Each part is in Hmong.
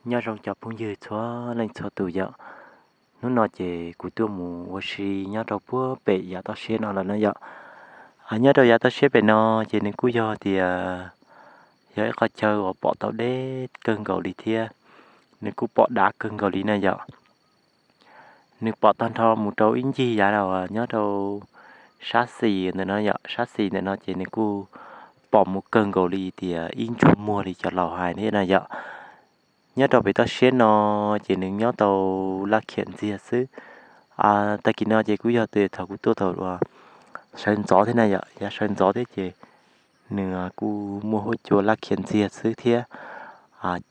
Nyob zoo cov phooj ywg txhua leej txhua tus yom. Hnub no ces kuv tuaj mus ua si nyob rau puag pem yav toj siab no lawm na yom. Nyob rau yav toj siab pem no ces nws kuj yog tias yog ib qhov chaw uas pom tau deb kawg nkaus li thiab nws kuj pom dav kawg nkaus li na yom. Nws pom tag nrho mus rau ib ncig yav uas nyob rau sab xis ntawm no yom, sab xis ntawm no ces nws kuj pom mus kawg nkaus li tias ib ntsug muag li cov laus hais thiab na yom. Nyob rau pem toj siab no ces nws nyob tau laj khiam ntxiag xwb. Tag kis no ces kuj yog tias thaum kuv tuaj thaum uas sawv ntxov thiab na yom, yav sawv ntxov thiab ces nws kuj muaj huab cua laj khiam ntxiag xwb thiab.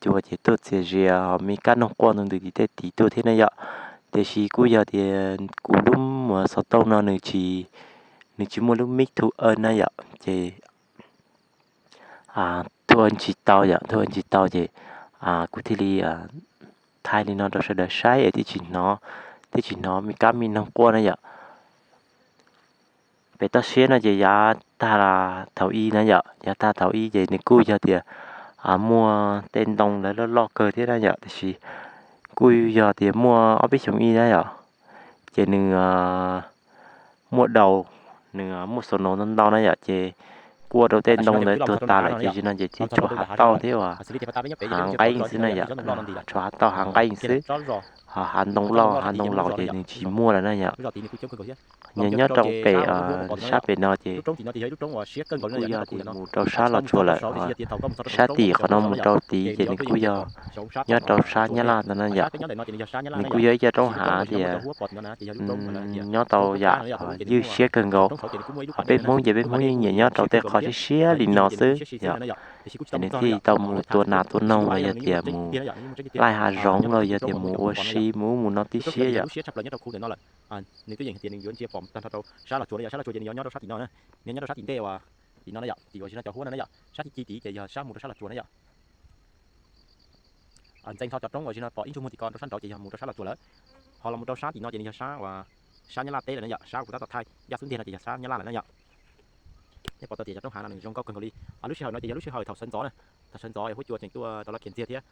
Cua ces tuaj txias zias, me kab noog quaj ntws ntws tim tej tid tuaj thiab na yom. Tiam sis kuj yog tias kuv lub xov tooj no nws tsis, nws tsis muaj lub mic thu na yom, ces thu ntsis tau yom, thu ntsis tau ces kuv thiaj li thaij li no rau sawv daws saib es thiaj tsis hnov, thiaj tsis hnov me kab me noog quaj na yom. Pem toj siab no ces yav tag thaum ib na yom, yav tag thaum ib ces nws kuj yog tias muaj tej ntoo lawv loj loj kawg thiab na yom, tiam sis kuj yog tias muaj ob peb xyoos ib na yom, ces nws muaj daus, nws muaj snow ntau ntau na yom, ces kuaj rau tej ntoo ntawd tuag tas lawm ces zaum no ces thiaj tshuav hav tauj thiab uas hav nqeeb xwb na yom, tshuav hav tauj hav nqeeb xwb. Ho hav ntoo loj hav ntoo laus ces nws tsis muaj lawm na yom. Nyob nyob rau pem sab pem no ces kuj yog tias mus rau sab Los Tsuas lawm, sab tim qhov no mus rau tid ces nws kuj yog nyob rau sab Nyab Laj no na yom. Nws kuj yog ib co roob hav tias nyob tau yam ywj siab kawg nkaus. Ho peb Hmoob ces peb Hmoob yeej nyiam nyob rau tej qhov siab siab li no xwb yom. Ces nws thiaj tau mus tua nas tua noog los yog tias mus laij hav zoov los yog tias mus ua si mus ub mus no tib siab yom. Nws twb yeej hais tias nws yuav ntsia pom tag nrho rau sab Los Tsuas no yom, sab Los Tsuas ces nws yuav nyob rau sab tim no, nws nyob rau sab tim ntej uas tim no na yom, tim uas zis no cov huab no na yom, sab tim ci tid ces yog sab mus rau sab Los Tsuas na yom. Ntxeev txog cov roob uas zis no pom ib ntsug muag tim ko rau sab nraud ces yog mus rau sab Los Tsuas lawm. Ho los mus rau sab tim no ces nws yog sab uas sab Nyab Laj teb lawm na yom, sab kuv tab tom thaij ncaj xub ntiag no ces yog sab Nyab Laj lawm na yom. Nej pom tau tias cov roob hav no nws zoo nkauj kawg nkaus li. Lub sij hawm no ces yog lub sij hawm thaum sawv ntxov na, thaum sawv ntxov huab cua tseem tuaj tau laj khiam ntxiag thiab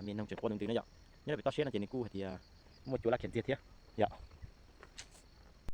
me noog tseem quaj ntws ntws na yom. Nyob rau pem toj siab no ces nws kuj hais tias muaj cua laj khiam ntxiag thiab yom.